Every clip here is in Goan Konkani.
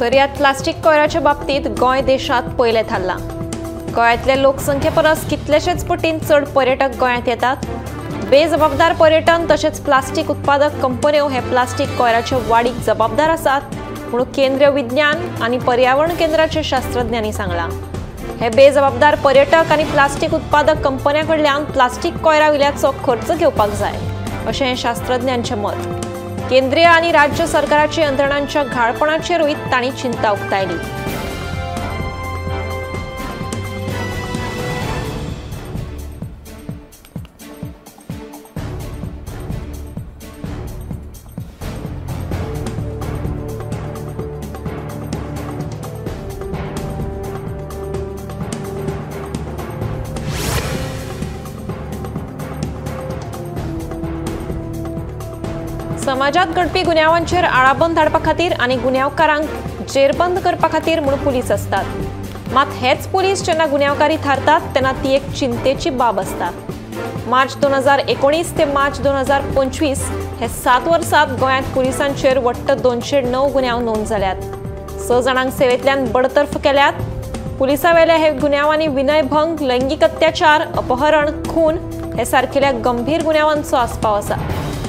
दर्यात प्लास्टिक कोयराच्या बाबतीत गोंय देशात पयलें थारलां। गोंयांतले लोकसंख्ये परस कितलेशेच पटीन चड पर्यटक गोंयांत येतात। बेजबाबदार पर्यटन तशेंच प्लास्टिक उत्पादक कंपन्यो हे प्लास्टिक कोयराचे वाडीक जबाबदार आसात म्हणून केंद्रीय विज्ञान आनी पर्यावरण केंद्राचे शास्त्रज्ञांनी सांगलां। हे बेजबाबदार पर्यटक आनी प्लास्टिक उत्पादक कंपन्यां कडल्यान प्लास्टिक कोयरा विल्याचो खर्च घेवपाक जाय अशें शास्त्रज्ञांचें मत। केंद्रीय आनी राज्य सरकाराच्या यंत्रणांच्या घाळपणाचेरूय तांणी चिंता उक्तायली। समाजात घडपी गुन्यांवांचेर आळाबंद हाडपा खातीर आनी गुन्यांवकारांक जेरबंद करपा खातीर म्हूण पुलीस आसतात। मात हेच पुलीस जेन्ना गुन्यांवकारी थारतात तेन्ना ती एक चिंतेची बाब आसता। मार्च 2019 ते मार्च 2025 हे 7 वर्सांत गोंयांत पुलिसांचेर वट्ट 209 गुन्यांव नोंद जाल्यात। 6 जाणांक सेवेंतल्यान बडतर्फ केल्यात। पुलिसांवेल्या हे गुन्यांवांनी विनयभंग, लैंगीक अत्याचार, अपहरण, खून हे सारकेल्या गंभीर गुन्यांवांचो आस्पाव आसा।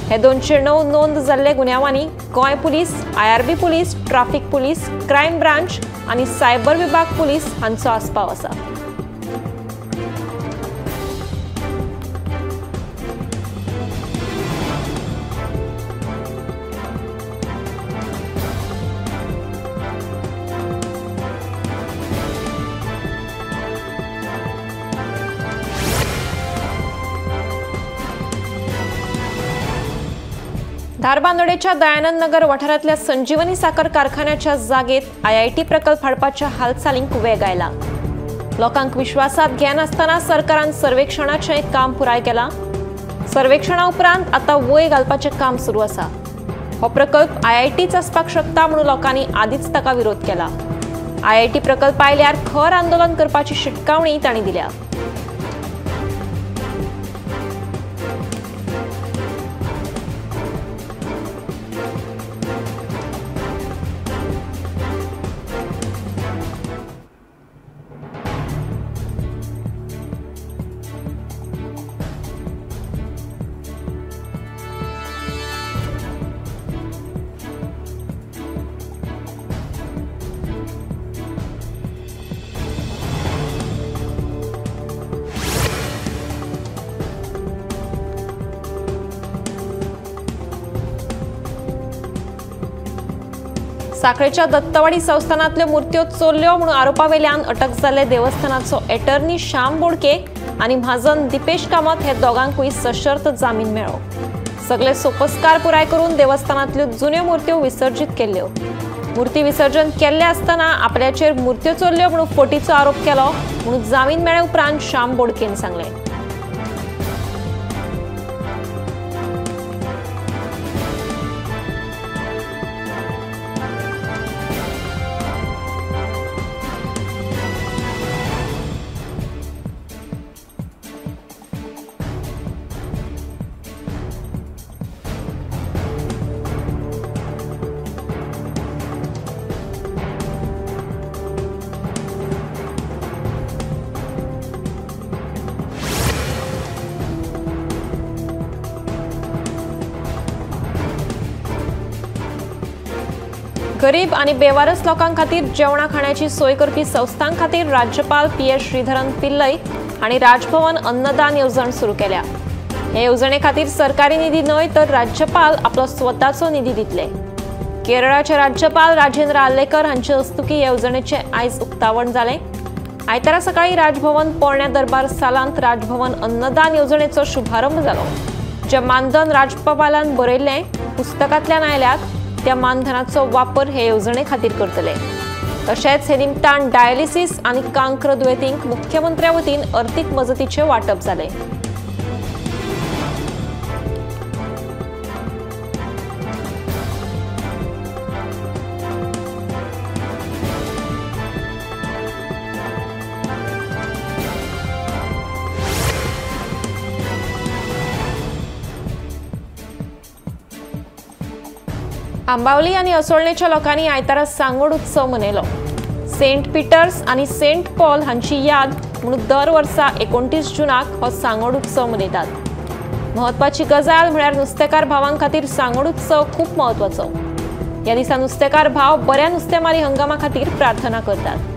हे 209 नोंद जाल्ले गुन्यांवांनी Goa police, IRB police, traffic police, crime branch आनी सायबर विभाग पुलीस हांचो आस्पाव आसा। धारबांदोडेच्या दयानंद नगर वाठारांतल्या संजीवनी साखर कारखान्याच्या जागेत आयआयटी प्रकल्प हाडपाच्या हालचालींक वेग आयला। लोकांक विश्वासात घेनासतना सरकारान सर्वेक्षणाचें काम पुराय केलां। सर्वेक्षणा उपरांत आतां वय घालपाचें काम सुरू आसा। हो प्रकल्प आयआयटीच आसपाक शकता म्हणून लोकांनी आदींच ताका विरोध केला। आयआयटी प्रकल्प आयल्यार खर आंदोलन करपाची शिटकावणी तांणी दिल्या। साखळेच्या दत्तवाडी संस्थानांतल्यो मूर्त्यो चोरल्यो म्हणून आरोपावेल्यान अटक जाल्ले देवस्थानाचो एटर्नी श्याम बोडके आनी म्हाजन दीपेश कामत हे दोगांकूय सशर्त जामीन मेळ्ळो। सगळे सोपस्कार पुराय करून देवस्थानांतल्यो जुन्यो मूर्त्यो विसर्जीत केल्ल्यो। मूर्ती विसर्जन केल्ले आसतना आपल्याचेर मूर्त्यो चोरल्यो म्हणून फटीचो आरोप केलो म्हणून जामीन मेळ्ळे उपरांत श्याम बोडकेन सांगलें। गरीब आणि बेवारस लोकां खातीर जेवणा खाण्याची सोय करपी संस्थां खातीर राज्यपाल पी.एस. श्रीधरन पिल्लई आणि राजभवन अन्नदान येवजण सुरू केल्या। हे येवजणे खातीर सरकारी निधी न्हय तर राज्यपाल आपलो स्वताचो निधी दितले। केरळाचे राज्यपाल राजेंद्र आर्लेकर हांचे हस्तुकी येवजणेचे आयज उक्तावण जालें। आयतारा सकाळी राजभवन पोरण्या दरबार सालांत राजभवन अन्नदान येवजणेचो शुभारंभ जालो। जे मानधन राज्यपालान बरयल्लें पुस्तकांतल्यान आयल्यात त्या मानधनाचो वापर हे येवजणे खातीर करतले। तशेंच हे निमतान डायलिसिस आनी कांक्र दुयेंतींक मुख्यमंत्र्या वतीन अर्थीक मजतीचें वांटप जालें। आंबावली आनी असोळणेच्या लोकांनी आयतारा सांगोड उत्सव मनयलो। सेंट पीटर्स आनी सेंट पॉल हांची याद म्हणून दर वर्सा 29 जूनाक हो सांगोड उत्सव मनयतात। म्हत्वाची गजाल म्हळ्यार नुस्तेकार भावां खातीर सांगोड उत्सव खूब म्हत्वाचो। ह्या दिसा नुस्तेकार भाव बऱ्या नुस्तेमारी हंगामा खातीर प्रार्थना करतात।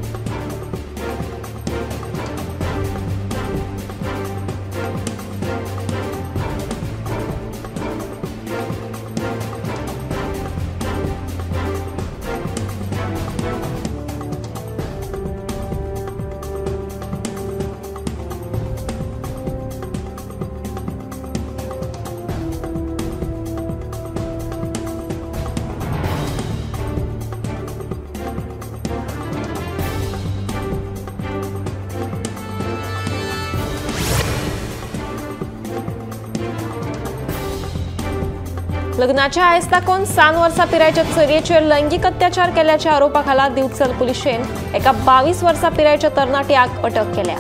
लग्नाच्या आयस दाखोवन 7 वर्सां पिरायेच्या चलयेचेर लैंगीक अत्याचार केल्ल्याच्या आरोपा खाला दिवचल पुलिशेन एका 22 वर्सां पिरायेच्या तरणाट्याक अटक केल्या।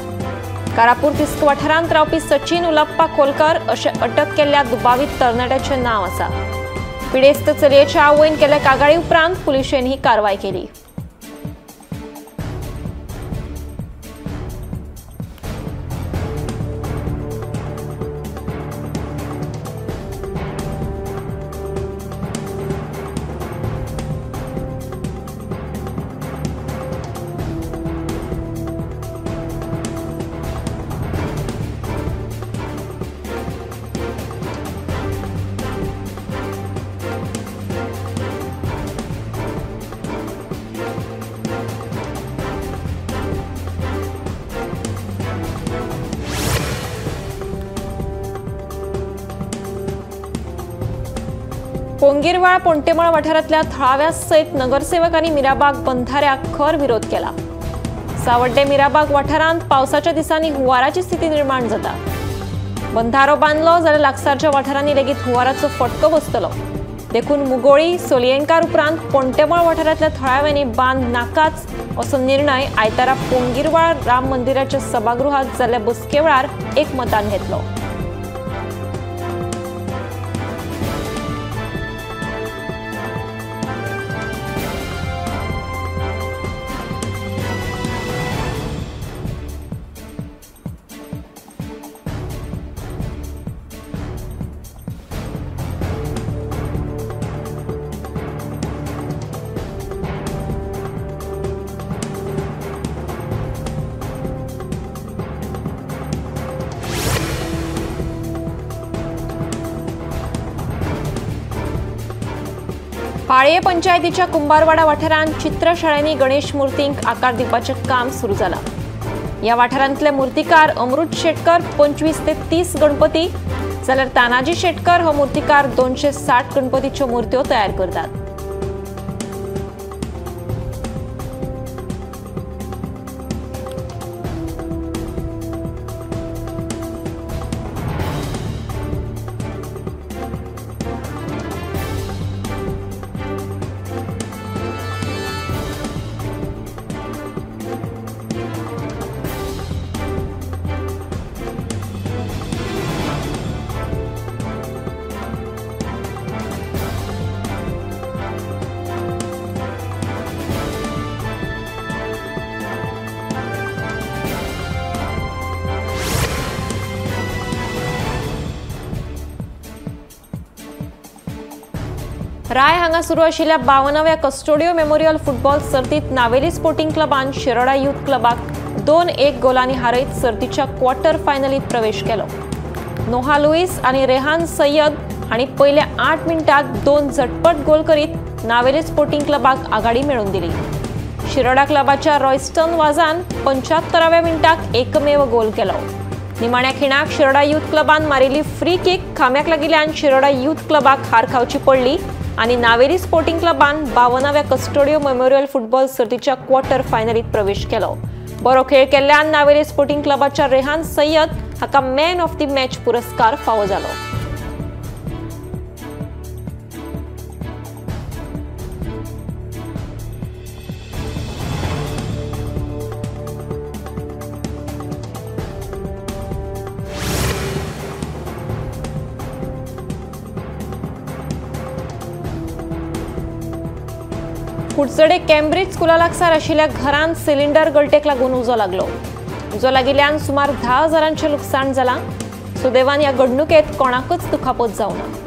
कारापूर तिस्क वाठारांत रावपी सचिन उलप्पा खोलकर अशें अटक केल्ल्या दुबावीत तरणाट्याचें नांव आसा। पिडेस्त चलयेच्या आवयन केल्ल्या कागाळी उपरांत पुलिशेन ही कारवाय केली। पोंगीरवाळ पोंटेमळ वाठारांतल्या थळाव्या सयत नगरसेवकांनी मिराबाग बंधाऱ्याक खर विरोध केला। सावड्डे मिराबाग वाठारांत पावसाच्या दिसांनी हुंवाराची स्थिती निर्माण जाता। बंधारो बांदलो जाल्यार लागसारच्या वाठारांनी लेगीत हुंवाराचो फटको बसतलो। देखून मुगोळी सोलयेंकार उपरांत पोंटेमळ वाठारांतल्या थळाव्यांनी बांद नाकाच असो निर्णय आयतारा पोंगीरवाळ राम मंदिराच्या सभागृहात जाल्ल्या बसके वेळार एकमतान घेतलो। पाळये पंचायतीच्या कुंभारवाडा वाठारांत चित्रशाळेंनी गणेश मूर्तींक आकार दिवपाचें काम सुरू जालां। ह्या वाठारांतले मूर्तिकार अमृत शेटकर 25 ते 30 गणपती जाल्यार तानाजी शेटकर हो मूर्तिकार 260 गणपतीच्यो मूर्त्यो तयार करतात। राय हांगा सुरू आशिल्ल्या 52व्या कस्टोडियो मेमोरियल फुटबॉल सर्तीत नावेली स्पोर्टिंग क्लबान शिरोडा यूथ क्लबाक 2-1 गोलांनी हारयत सर्तीच्या क्वॉर्टर फायनलीत प्रवेश केलो। नोहा लुईस आनी रेहान सय्यद हांणी पयल्या 8 मिनटात 2 झटपट गोल करीत नावेली स्पोर्टिंग क्लबाक आघाडी मेळोवन दिली। शिरोडा क्लबाच्या रॉयस्टन वाजान 75व्या मिनटाक एकमेव गोल केलो। निमाण्या खिणाक शिरोडा यूथ क्लबान मारिल्ली फ्री किक खांब्याक लागिल्ल्यान शिरोडा यूथ क्लबाक हार खावची पडली आनी नावेली स्पोर्टिंग क्लबान 52व्या कस्टोडियो मेमोरियल फुटबॉल सर्तीच्या क्वॉर्टर फायनलीत प्रवेश केलो। बरो खेळ केल्ल्यान नावेली स्पोर्टिंग क्लबाच्या रेहान सय्यद हाका मॅन ऑफ the match पुरस्कार फावो जालो। कुडचडे कॅम्ब्रिज स्कुला लागसार आशिल्ल्या घरांत सिलिंडर गळटेक लागून उजो लागलो। उजो लागिल्ल्यान सुमार 10,000 लुकसाण जालां। सुदैवान ह्या घडणुकेत कोणाकच दुखापत जावना।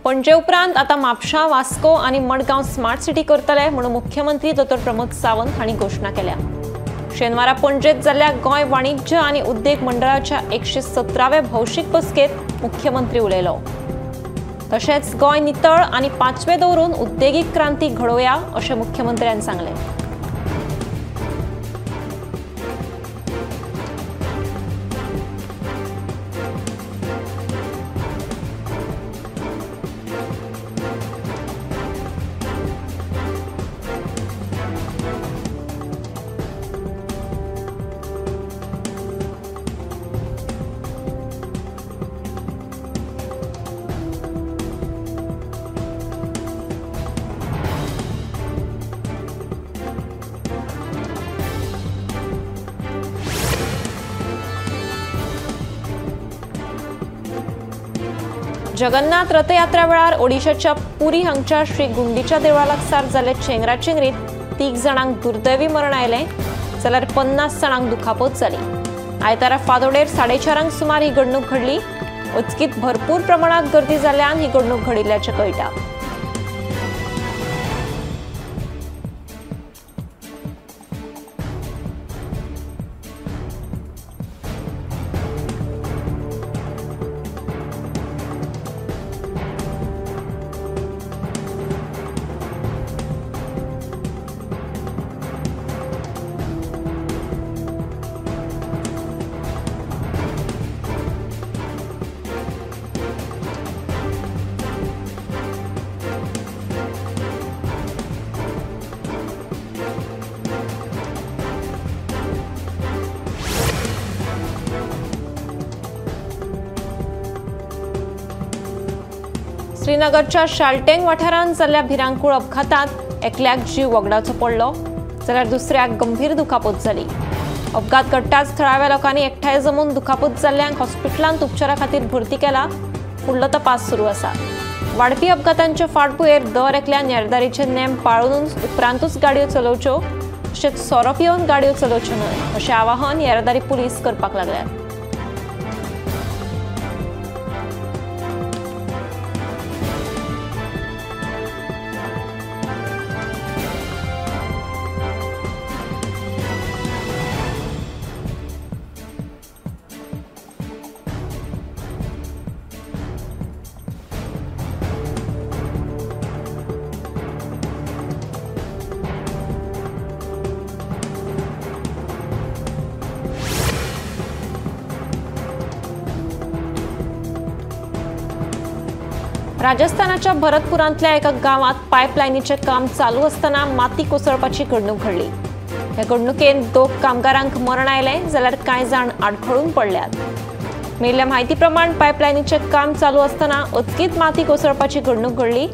पणजे उपरांत आतां म्हापशा, वास्को आनी मडगांव स्मार्ट सिटी करतले म्हणून मुख्यमंत्री डॉ प्रमोद सावंत हांणी घोशणा केल्या। शेनवारा पणजेत जाल्ल्या गोंय वाणिज्य आनी उद्देग मंडळाच्या 117व्या भौशीक बसकेत मुख्यमंत्री उलयलो। तशेंच गोंय नितळ आनी पांचवे दवरून उद्देगीक क्रांती घडोवया अशें मुख्यमंत्र्यान सांगलें। जगन्नाथ रथयात्रा वेळार ओडिशाच्या पुरी हांगच्या श्री गुंडीच्या देवळा लागसार जाल्ले चेंगराचेंगरीत 3 जाणांक दुर्दैवी मरण आयलें जाल्यार 50 जाणांक दुखापत जाली। आयतारा फादोडेर 4:30 सुमार ही घडणूक घडली। अचकीत भरपूर प्रमाणात गर्दी जाल्ल्यान ही घडणूक घडिल्ल्याचें कळटा। श्रीनगरच्या शालटेंग वाठारांत जाल्ल्या भिरांकूळ अपघातांत एकल्याक जीव वगडावचो पडलो जाल्यार दुसऱ्याक गंभीर दुखापत जाली। अपघात घडटाच थळाव्या लोकांनी एकठांय जमून दुखापत जाल्ल्यांक हॉस्पिटलांत उपचारा खातीर भरती केला। फुडलो तपास सुरू आसा। वाडपी अपघातांचे फाटभुंयेर दर एकल्यान येरादारीचे नेम पाळून उपरांतूच गाडयो चलोवच्यो, तशेंच सोरो पिवन गाडयो चलोवच्यो न्हय अशें आवाहन येरादारी पुलीस करपाक लागल्यात। राजस्थानाच्या भरतपुरांतल्या एका गावात पायपलायनीचे काम चालू असताना माती कोसळपाची घडणूक घडली। ह्या घडणुकेन 2 कामगारांक मरण आयलें जाल्यार कांय जाण आडखळून पडल्यात। मेळिल्ल्या म्हायती प्रमाण पायपलायनीचे काम चालू असताना अचकीत माती कोसळपाची घडणूक घडली।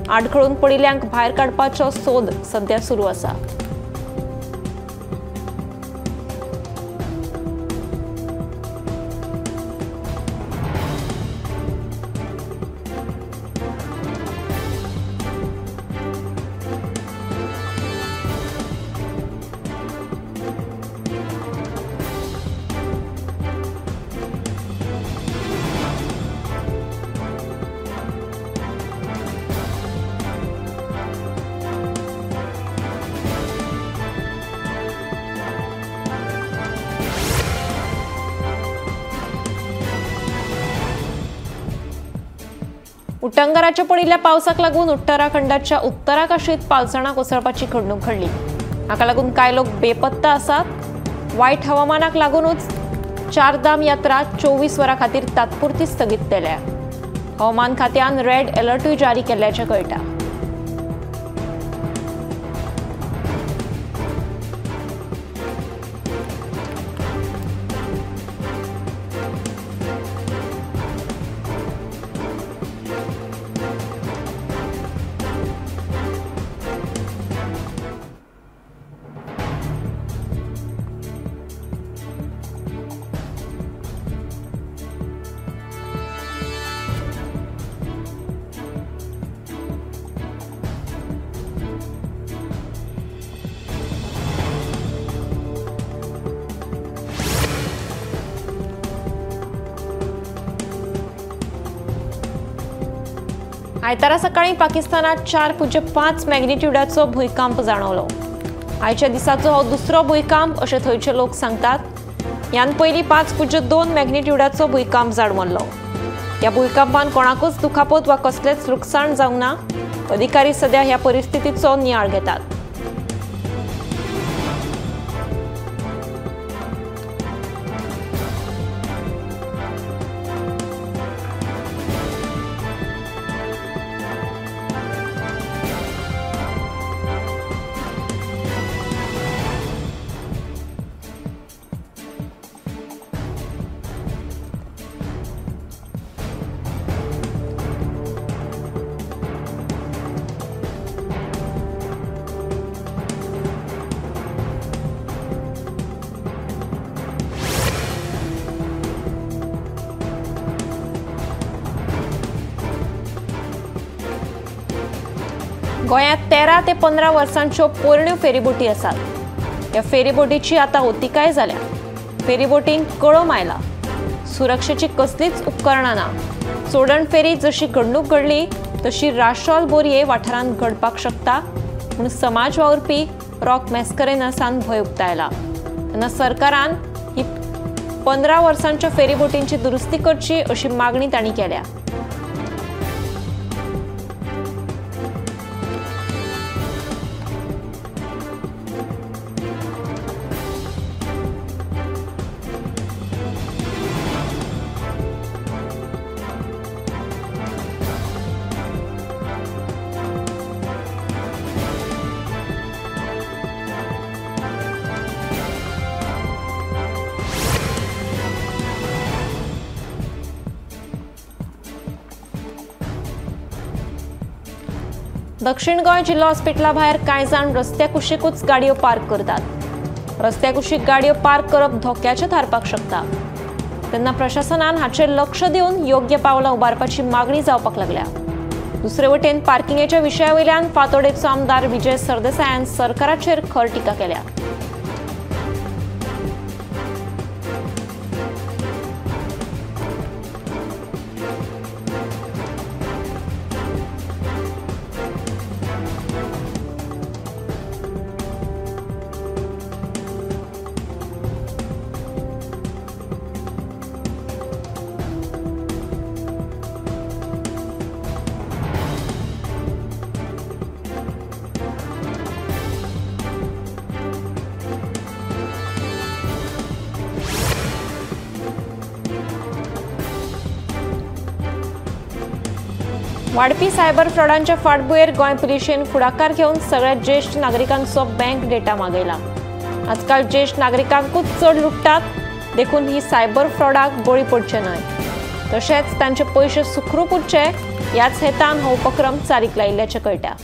आडखळून पडिल्ल्यांक भायर काडपाचो सोद सध्या सुरू आसा। उटंगाराच्या पडिल्ल्या पावसाक लागून उत्तराखंडाच्या उत्तराकाशीत पालसणां कोसळपाची घडणूक घडली. हाका लागून कांय लोक बेपत्ता आसात. वायट हवामानाक लागूनच चारधाम यात्रा 24 वरां खातीर तात्पुरती स्थगीत केल्या. हवामान खात्यान रेड अलर्टूय जारी केल्ल्याचें कळटा. आयतारा सकाळी पाकिस्तानात 4.5 मॅग्निट्यूडाचो भूंयकांप जाणवलो. आयच्या दिसाचो हो दुसरो भूंयकांप अशें थंयचे लोक सांगतात. ह्यान पयलीं 5.2 मॅग्निट्यूडाचो भूंयकांप जाणवल्लो. ह्या भूंयकांपान कोणाकूच दुखापत वा कसलेंच लुकसाण जावंक ना. अधिकारी सद्या ह्या परिस्थितीचो नियाळ घेतात. गोंयांत 13 ते 15 वर्सांच्यो पोरण्यो फेरीबोटी आसात. ह्या फेरीबोटीची आतां अवतिकाय जाल्या. फेरीबोटींक कळम आयला. सुरक्षेची कसलीच उपकरणां ना. चोडण फेरी जशी घडणूक घडली तशी राशोल बोरये वाठारांत घडपाक शकता म्हूण समाज वावुरपी रॉक मॅस्करेनसान भंय उक्तायला. तेन्ना सरकारान ही 15 वर्सांच्या फेरीबोटींची दुरुस्ती करची अशी मागणी तांणी केल्या. दक्षिण गोंय जिल्लो हॉस्पिटला भायर कांय जाण रस्त्या कुशीकूच गाडयो पार्क करतात. रस्त्या कुशीक गाडयो पार्क करप धोक्याचें थारपाक शकता. तेन्ना प्रशासनान हाचेर लक्ष दिवन योग्य पावलां उबारपाची मागणी जावपाक लागल्या. दुसरे वटेन पार्किंगेच्या विशया वयल्यान फातोडेचो आमदार विजय सरदेसायान सरकाराचेर खर टिका केल्या. वाढपी सायबर फ्रॉडांच्या फाटभुंयेर गोंय पुलिशेन फुडाकार घेवन सगळ्या ज्येश्ठ नागरिकांचो बँक डेटा मागयला. आजकाल ज्येश्ठ नागरिकांकूच चड लुट्टात, देखून ही सायबर फ्रॉडाक बळी पडचे न्हय, तशेंच तांचे पयशे सुखरूप उरचे ह्याच हेतान हो उपक्रम चालीक लायिल्ल्याचें कळटा.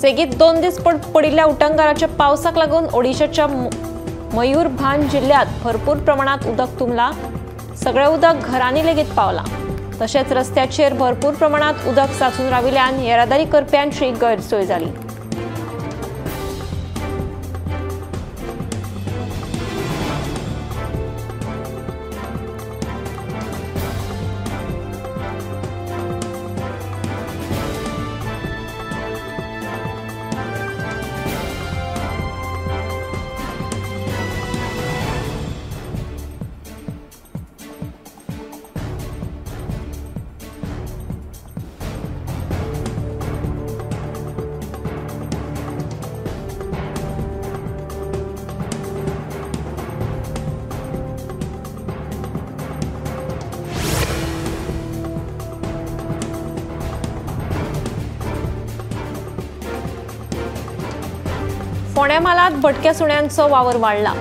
सेगीत 2 दीस पडिल्ल्या उटंगाराच्या पावसाक लागून ओडिशाच्या मयूरभान जिल्ह्यात भरपूर प्रमाणात उदक तुंबला। सगळें उदक घरांनी लेगीत पावलां। तशेंच रस्त्याचेर भरपूर प्रमाणात उदक साचून राविल्ल्यान येरादारी करप्यांची गैरसोय जाली। फोंड्या म्हालांत भटक्या सुण्यांचो वावर वाडला।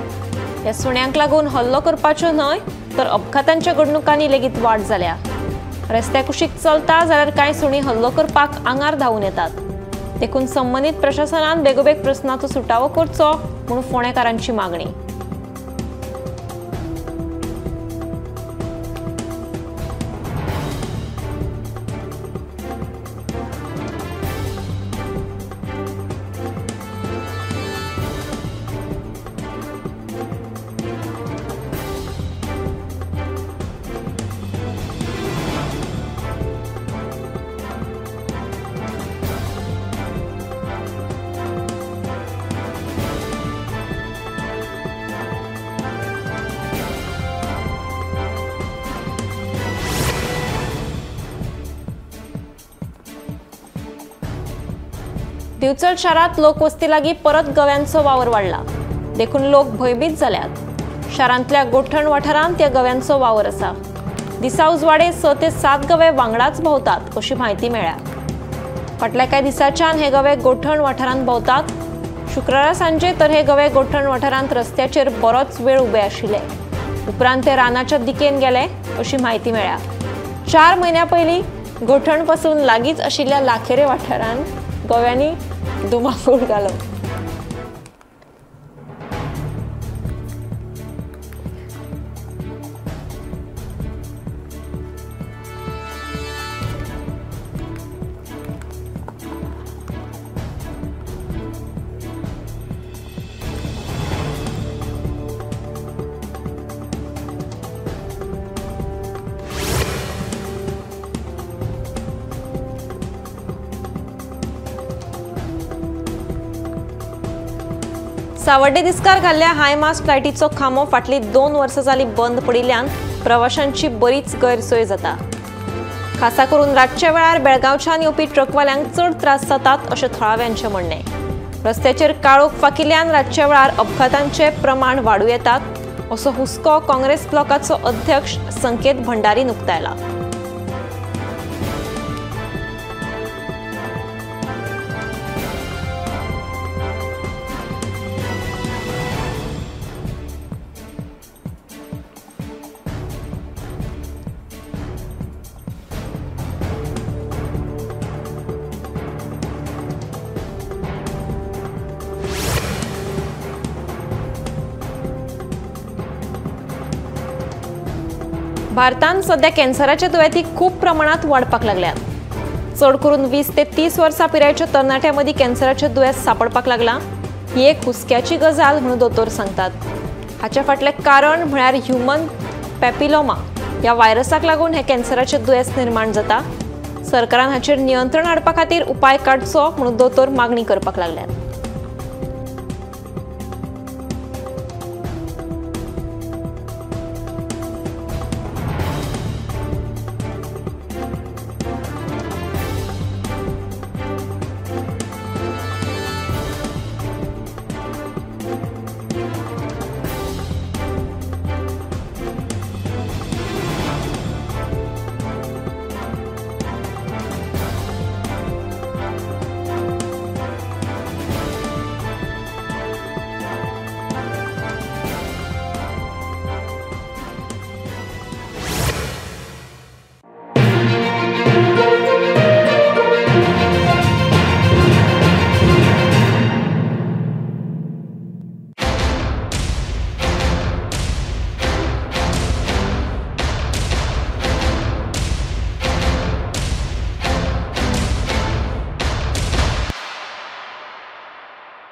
ह्या सुण्यांक लागून हल्लो करपाच्यो न्हय तर अपघातांच्या घडणुकांनी लेगीत वाड जाल्या। रस्त्या कुशीक चलता जाल्यार कांय सुणी हल्लो करपाक आंगार धांवून येतात। देखून संबंदीत प्रशासनान बेगोबेग प्रस्नाचो सुटावो करचो म्हूण फोंडेकारांची मागणी। दिवचल शारांत लोकवस्ती लागीं परत गव्यांचो वावर वाडला। देखून लोक भंयभीत जाल्यात। शारांतल्या गोठण वाठारांत ह्या गव्यांचो वावर आसा। दिसा उजवाडे 6 ते 7 गवे वांगडाच भोंवतात अशी म्हायती मेळ्ळ्या। फाटल्या कांय दिसांच्यान हे गवे गोठण वाठारांत भोंवतात। शुक्रारा सांजे तर हे गवे गोठण वाठारांत रस्त्याचेर बरोच वेळ उबे आशिल्ले। उपरांत ते रानाच्या दिकेन गेले अशी म्हायती मेळ्ळ्या। 4 म्हयन्यां पयलीं गोठण पासून लागींच आशिल्ल्या लाखेरे वाठारांत गव्यांनी धुमाकूळ घालो। सावड्डे दिसकार घाल्ल्या हायमास्ट लायटीचो खांबो फाटली 2 वर्सां जाली बंद पडिल्ल्यान प्रवाशांची बरीच गैरसोय जाता। खासा करून रातच्या वेळार बेळगांवच्यान येवपी ट्रकवाल्यांक चड त्रास जातात अशें थळाव्यांचें म्हणणें। रस्त्याचेर काळोख फाकिल्ल्यान रातच्या वेळार अपघातांचे प्रमाण वाडूं येतात असो हुस्को काँग्रेस ब्लॉकाचो अध्यक्ष संकेत भंडारीन उक्तायला। भारतांत सध्या कॅन्सराच्या दुयेंती खूब प्रमाणात वाडपाक लागल्यात। चड करून 20 ते 30 वर्सां पिरायेच्या तरणाट्यां मदीं कॅन्सराचें दुयेंस सांपडपाक लागलां। ही एक हुस्क्याची गजाल म्हणून दोतोर सांगतात। हाच्या फाटलें कारण म्हळ्यार ह्युमन पॅपिलोमा ह्या व्हायरसाक लागून हें कॅन्सराचें दुयेंस निर्माण जाता। सरकारान हाचेर नियंत्रण हाडपा खातीर उपाय काडचो म्हणून दोतोर मागणी करपाक लागल्यात।